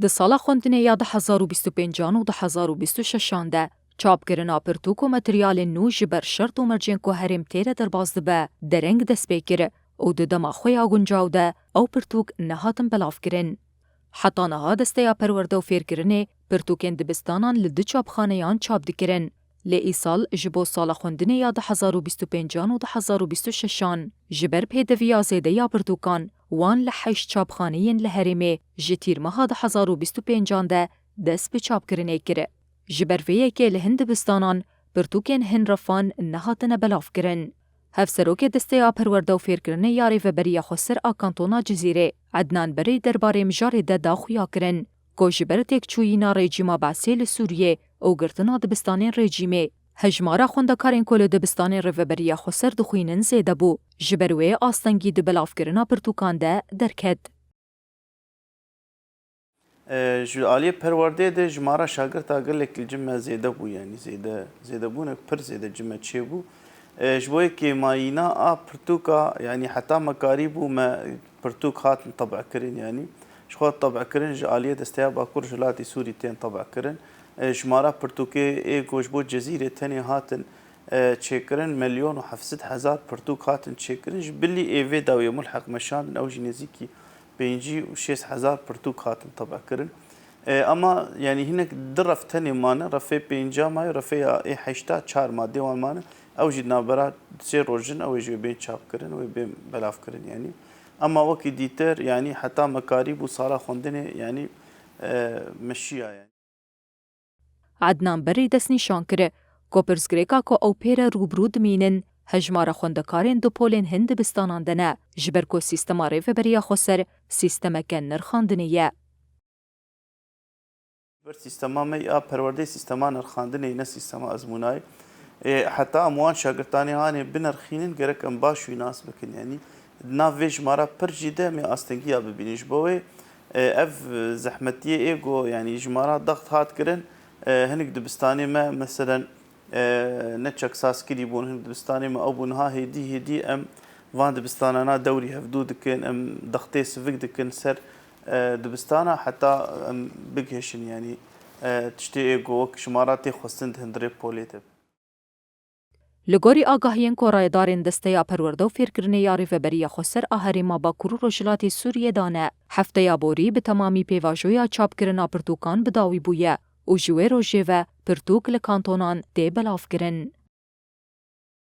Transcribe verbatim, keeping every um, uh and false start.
Di sala xwendinê ya du hezar û bîst û pêncan û du hezar û bîst û şeşan de çapkirina pirtûk û materyalên nû ji ber şert û mercên ku herêm tê re derbas dibe, dereng dest pê kir û di dema xwe ya guncaw de ew pirtûk nehatin belavkirin. Heta niha Desteya Perwerde û Fêrkirinê pirtûkên dibistanan li du çapxaneyan çap dikirin. Lê îsal ji bo sala xwendinê ya du hezar û bîst û pêncan û du hezar û bîst û şeşan, ji ber pêdiviya zêde ya pirtûkan, wan li heşt çapxaneyên li herêmê ji tîrmeha du hezar û bîst û pêncan de dest bi çapkirinê kir. Ji ber vê yekê li hin dibistanan pirtûkên hin refan nehatine belavkirin. Hevserokê Desteya Perwerde û Fêrkirinê ya Rêveberiya Xweser a Kantona Cizîrê, Ednan Berê derbarê mijarê de da xuyakirin ku ji ber têkçûyîna rejîma Beesê li Sûriyê û girtina dibistanên rejîmê, hejmara xwendekarên ku li dibistanên Rêveberiya Xweser dixwînin zêde bû. Ji ber wê astengî di belavkirina pirtûkan de derket. E, ji aliyê perwerdeyê de jimara şagirta gelek li cime zêde bû, yanî zêde, zêdebûnek pir zêde cime çêbû. E, ji bo yekê mayîna a pirtûka, yanî heta me karî bû me pirtûk hatin teb'kirin, yanî ji xwe teb'kirin ji aliyê Desteya Bakur Rojhilatê Sûrî tên teb'kirin. E, jimara pirtûkê ê ku ji bo Cezîrê tenê hatin, e, çêkirin, milyon û heft sed hezar pirtûk hatin çêkirin. Ji bilî ê vê dawiyê mulheq meşandin, ew jî nêzîkî pêncî û şêst hezar pirtûk hatin teb'kirin. E, ama, yanî hinek du ref tenê mane, refê pênca maye, refê ya ê heşta çar madê wan mane. Ew jî navbera sê roj in, ew ê jî wê bên çapkirin, wê bên belavkirin, yanî. Ama wekî dîtir, yanî heta me karî bû sala xwendinê, yanî, e, me şiya, yanî. Ednan Berê destnîşan kir ku pirsgirêka ku ew pê re rûbirû dimînin, hejmara xwendekarên di polên hin dibistanan de ne, ji ber ku sîstema Rêveberiya Xweser sîstemeke nirxandinê ye. Ber sîstema me ya perwerdeyê sîstema nirxandinê ye, ne sîstema ezmûnayê. Ê, heta em wan şagirtanê hanê binirxînin, gerek em baş wî nas bikin. Yanî di nav vê jimara pir jî de em ê astengiya bibînin. Ji bo wê, e, ev, e, zehmetiyê ê ku, yanî jimara daxt hat kirin, e, hinek dibistanê me, meselen, e, ne çek sazkirî bûn, hinek dibistanê me ew bû. Niha hêdî hêdî em van dibistanana dewrî hevdû dikin, em daxtê sivik dikin ser, e, dibistana, heta em bigihişin, yanî, e, tiştê ê ku wek jimara tê xwestin di hundirê polê de. Li gorî agahiyên ku rayedarên Desteya Perwerde û Fêrkirinê ya Rêveberiya Xweser a Herêma Bakur û Rojhilatê Sûriyê dane, hefteya borî bi temamî pêvajoya çapkirina pirtûkan bi dawî bûye û ji wê rojê ve pirtûk li kantonan tê belavkirin.